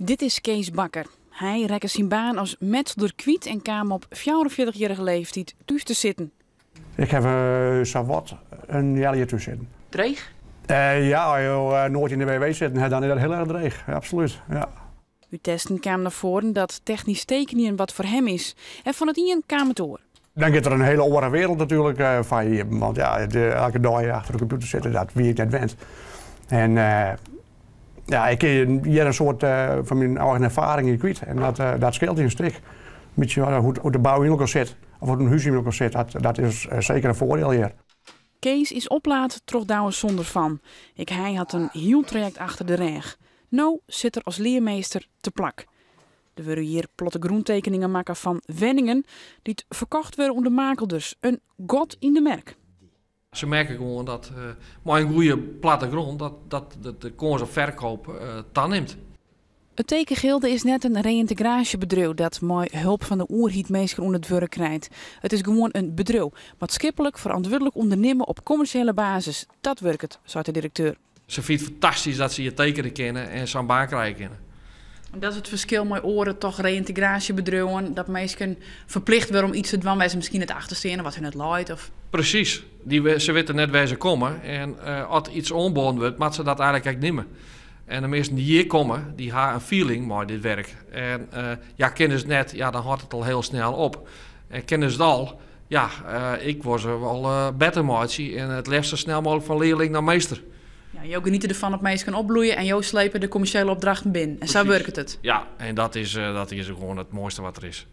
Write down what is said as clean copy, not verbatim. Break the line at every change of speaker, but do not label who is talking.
Dit is Kees Bakker. Hy rekke syn baan as metselder kwyt en kaam op 44-jierrige leeftiid thús te sitten.
Ik ha sawat in healjier thús sitten.
Dreech?
Ja, as jo noait yn de WW sitten ha, dan is dat hiel erch dreech. Absolút, ja.
Ut testen kaam nei foaren dat technysk tekenjen wat foar him is. En fan it ien kaam it oar.
Dan giet der in hiele oare wereld natuerlik foar je iepen. Want ja, elke dei achter de kompjûter sitte, dat wie ik net wend. En ja, ik kin hjir in soad fan myn eigen erfaring yn kwyt. En dat skeelt in stik. In bytsje hoe't de bou yn elkoar sit, of hoe't in hús yn elkoar sit, dat is seker in foardiel hjir.
Kees is oplaat troch Douwe Zondervan. Ek hy hat in hiel trajekt achter de rêch. No sit er as learmeester te plak. Der wurde hjir plattegrûntekeningen makke fan wenningen dy't ferkocht wurde oan de makelders. In gat yn de merk.
Se merke gewoan dat mei in goede plattegrûn dat de kâns op ferkeap tanimt.
It Tekengilde is net in reyntegraasjebedriuw dat mei help fan de oerheid minsken oan it wurk krijt. It is gewoan in bedriuw. Maatskiplik ferantwurdlik ûndernimme op kommersjele basis. Dat wurket, seit de direkteur.
Se fynt it fantastysk dat se hjir tekenje kinne en sa'n baan krije kinne.
En dat is it ferskil mei oare toch reyntegraasjebedriuwen, dat minsken ferplichte wurde om yts te dwaan wêr't se miskien net achter steane of wat hun net leit. Of...
Presys. Se witte net wêr't se komme en as yts oanbean wurdt, moatte se dat eigenlik ek nimme. En de measten dy't hjir komme, dy ha in feeling mei dit wurk. En ja, kinne se it net, ja, dan hâldt it al hiel snel op. En kinne se it al, ja, ik wol se wol better meitsje en it leafst sa snel mooglik fan learling nei meester.
Ja, jo geniete derfan dat minsken opbloeie en jo slepe de kommersjele opdrachten binnen. En sa wurket it.
Ja, en dat is gewoan it moaiste wat der is.